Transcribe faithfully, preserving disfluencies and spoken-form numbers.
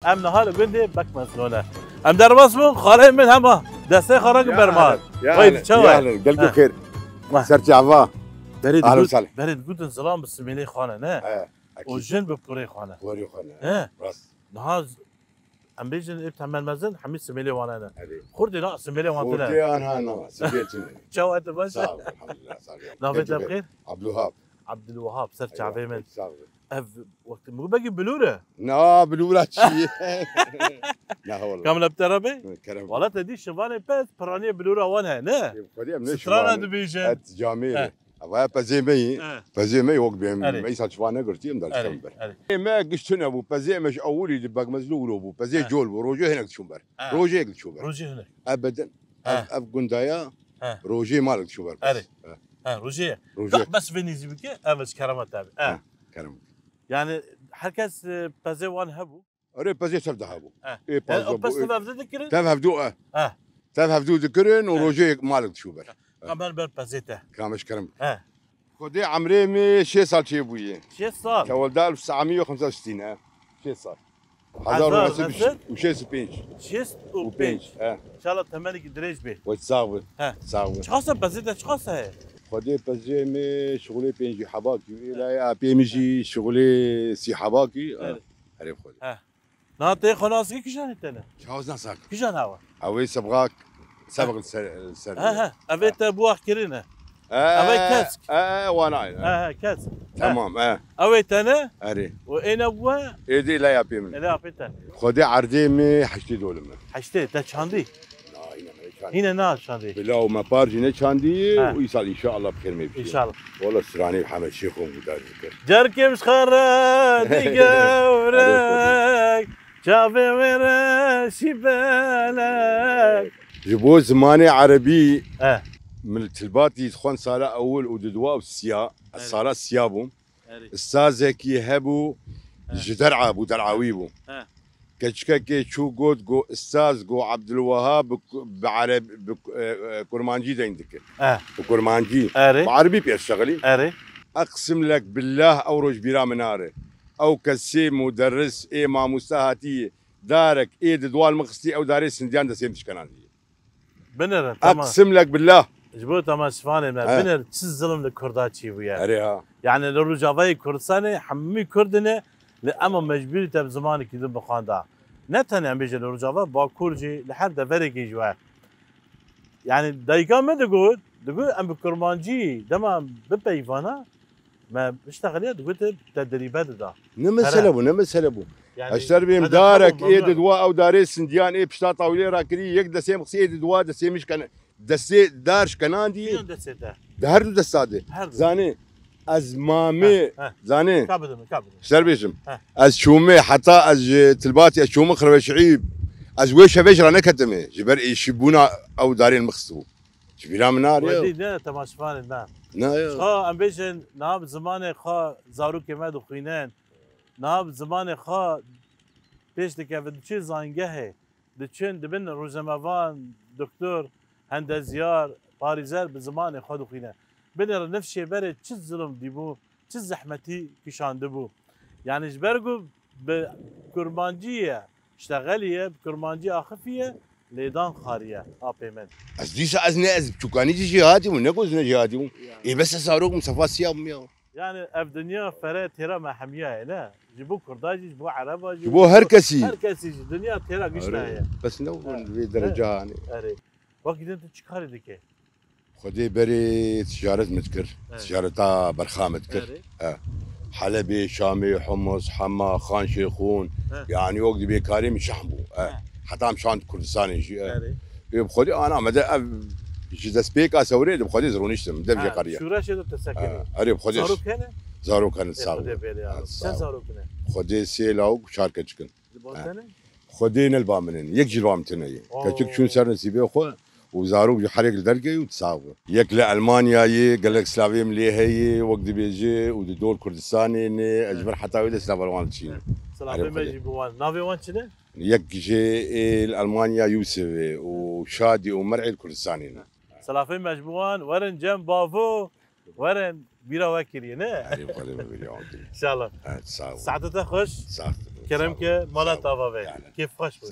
Em niha li gundê Bekmezlo ne. Em derbas bûn, xaleyê min hema destê xwe ragin ber mal. Vay, çawa ye? Gelkî xêr. Ser çava. Berê Ahlan digot, salih. Berê digotin zilam bi simêlê xwe ne, ne? He, û jin bi kurê xwe ne. Kurê xwe ne. He. Rast. Niha z-, em bêjin ê temel mezin hemî simêlê wan ne. Erê. Xurdê na simêlê wan tine. Xurdê anha na, simêl tine. Çawa te baş? Sağ ol, elhamdülillah, sağ ol. Navê te bi xêr? Abdülwahab. Abdülwahab, ser çavê min. Sağ ol. Ev wextê min got belkî bilûr e. Na, bilûra çi ye? Na, wala. Kamil Abdurrahman? Kerem. Wala te dî şivanê pez, piraniyê bilûra wan he, ne? Xwedî em ne şivan. Strana dibêje. Et camê. He. Ava pezê me yî. He. Pezê me yî wek bêm. Erê. Me îsal şivan negirtî, em dar şivan ber. Erê. Ê me giş tune bû, pezê me ji ewilî di Begmezlû wilo bû. Pezê col bû, rojê hinek diçûn ber. He. Rojê yek diçûn ber. Rojê hinek. Ebeden. He. Ev, ev gundaya, he, rojê malek diçûn ber. Erê. He. He, rojê ye. Rojê. Bes vê nîzî bike, ev ji kerema te be. He. He, kerem. Yani herkes, e, pezê wan hebû. Erê, pezê tev de hebû. He. Ê, yani pazda o pez bû, ê, tev hevdû dikirin? Tev hevdû, e. He. Tev hevdû dikirin û, he, rojê malek diçû ber. He. Kamer ber pezê te. Kameş kerem. He. Xwedê emrê min şêst sal çêbûye. Şêst sal? Tewelda elf sehemî û xemsa û şîst e. Şêst sal. Hezar û neh sed û şêst û pênc. Şêst û pênc. He. Înşallah temenekî dirêj bê. Wek sax bin. He. Sax bin. Çiqas e pezê te, çiqas e? Xwedê pezê min şixulê pêncî hebakî. Êlayê apê min jî şixulê sî hebakî. He. Erê. Erê Xwedê. He. Na tê xwe nas ki kijan tene? Çawa nas ki? Kijan hawa? Ew ê sebxak, sebx li ser, li ser. He, he. Ev ê te bu wax kirine. He, ev ê kesk. He, he, wana. He, he, kesk. Tamam, he. Ew ê tene. Erê. Û ê ne bu? Ê dê la yapê min. Ê la yapê te. Xwedê erdê mi heştê dolim. Heştê, te çandî? Na, yine ne çandî. Yine na çandî. Bila û me par jî ne çandî, he, û îsal înşallah bi xêr me bişî. Înşallah. Wala stranê heme çê xwe guhdar dikir. Cerkê ji xwe re digewrek, çavê wê re şîbelek. Ji bo zimanê erebî, eh, min li Tilbatî dixwend sala ewil û di dua û siya, ez, eh, sala siya bûm. Erê. Istazekî hebû, eh, ji Der'a bû, Der'awî bû. Eh. Keçikekê çû got, got, Istaz, got, Abdulwehab bi, bi ereb-, bi, e, e, kurmancî deyn dike. Eh. Bi kurmancî. Erê. Bi erebî pê şexilî. Erê. Eqsim lek billah, ew roj bîra min nare. Ew kesê muderris ê mamoste hatî darek ê di dwal min xistî, ew darê sindiyan destê min dişkenandî. Binêrin, tamam. Eqsim lek billah. Ji bo temaşevanê me, he, binêr çi zilm li Kurda çêbûye. Erê ha. Yani li Rojavayê Kurdistanê hemî Kurd in, lê ema mecbûrî te bi zimanekî din bixwanda. Ne tenê em bêjin li Rojava, Bakur jî, li her deverekê jî we. Yani dayika me digot, digot em bi kurmancî dema bipeyvana, me biştexiliye, digot te dirîbe dida. Ne mesele bû, ne mesele bû. Yani, heşter bêm darek ê di dua ew darê sindiyan ê pişta tawilê rakirî, yek destê min xistî ê di dua destê min ji kene-, destê dar ji kenandî. Kîjan destê te? Di her du desta de. Her du. Zanê, ez mamê, he, he, zanê. Ka bide min, ka bide min. Heşter bêjim. He. Ez çûmê, heta ez ji Tilbatî ez çûmê Xirveşîb. Ez wê şevê ji re neketime. Ji ber êşîbûna ew darên min xistibû. Ji bîra min nare. Wedî ne, temaşevanê me. Ne ya. Xwe em bêjin, niha bi zimanê xwe zarokê me dixwînin. Niha bi zimanê xwe pêş dikevin, diçin zangehê, diçin dibin rojnamevan, doktor, hendezyar, parîzer bi zimanê xwe dixwîne. Binêre nifşê berê çi zilm dîbû, çi zehmetî kişandibû. Yani ji ber ku bi kurmancî ye, ştexeliye, bi kurmancî axifiye, lêdan xariye, apê min. Ez dîsa ez ne ez çûkanî jî jêhatî bûm, ne ku ez ne jêhatî bûm. Ya. Ê bes ez zarok bûm, sefa siya bûm ya. Yani ev dinya fere têra me hemiya ye, ne? Ji bo Kurda jî, ji bo Ereba jî, ji bo her kesî. Her kesî jî. Dinya têra gişta ye. Bes ne vê dereca hanê. Erê. Wekî din tu çi karê dike? Xwedê berê ticaret min dikir. Evet. Ticareta berxa min dikir. Evet. He. Helebê, Şamê, Humus, Hema, Xan Şêxûn. He. Yani wek dibê karê min şahm bû. He. He. Heta em şand Kurdistanê jî. He. Evet. Ê, bi Xwedê ana me de ev ji destpêka sewrê de bi Xwedê ez rûniştim. Dev jê qeriye. Şûreşê de te sekinî. He. Erê bi Xwedê. Zarok hene? Zarok hene, sağ ol. Ê, Xwedê bêrê alo. He, sağ ol. Çend zarok hene? Xwedê sê lawik û çar keçik in. Li ba te ne? Xwedê ne li ba min in. Yek jî li ba min tune ye. Oo. Keçik çûn ser nesîbê xwe û zarok ji herêk li dergê û sax bû. Yek li Elmanyayê, gelek silavê min lê heye, wek dibêje û di dor Kurdistanê ne, ez ji ber heta wê de silava li wan diçînim. Silavê me jî bi wan. Navê wan çi ne? Yek jê ê li Elmanya Yûsif e û Şadî û Mer'ê li Kurdistanê ne. Silavê me ji bo wan, werin cem bavo. Werin bîra we kiriye, ne? Erê, xwedê me bîra wan kiriye. Înşallah. Evet, sağ ol. Saeta te xweş. Sağ ol. Kerem ke, mala tava ve. Kêf xweş bû.